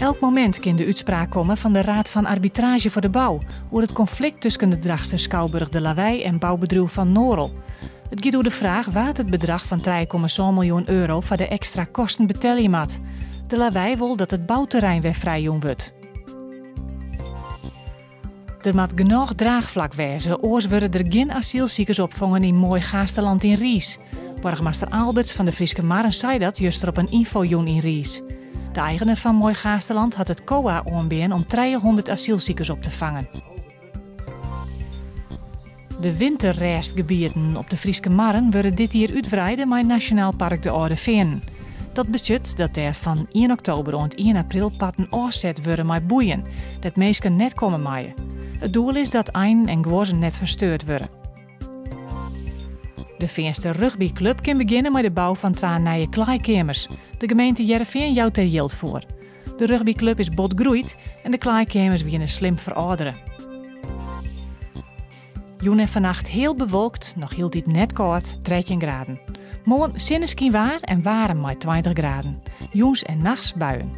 Elk momint kin de útspraak komme fan de Raad van Arbitrage voor de Bouw oer it konflikt tusken de Drachtster Skouburch De Lawei en boubedriuw Van Norel. It giet oer de fraach wa't it bedrach fan 3,7 miljoen euro foar de ekstra kosten betelje moat. De Lawei wol dat it bouterrein wer frijjûn wurdt. Der moat genôch draachflak wêze, oars wurde der gjin asylsikers opfongen yn Mooi Gaasterland yn Riis. Boargemaster Aalberts fan de Fryske Marren sei dat juster op in ynfojûn yn Riis. De eigener fan Mooi Gaasterland hat it COA oanbean om 300 asylsikers op te fangen. De winterrêstgebieten op de Fryske Marren wurde dit jier útwreide mei Nasjonaal Park de Alde Feanen. Dat betsjut dat dêr fan 1 oktober oant 1 april parten ôfset wurde mei boeien, dêr't minsken net komme meie. It doel is dat einen en guozzen net fersteurd wurde. De Feanster Rugbyklup kin begjinne mei de bou fan twa nije klaaikeamers. De gemeente Hearrenfean jout dêr jild foar. De rugbyklup is bot groeid en de klaaikeamers wiene slim ferâldere. Jûn en fannacht heal bewolkt, noch hieltyd net kâld, 13 graden. Moarn sinneskynwaar en waarm mei 20 graden. Jûns en nachts buien.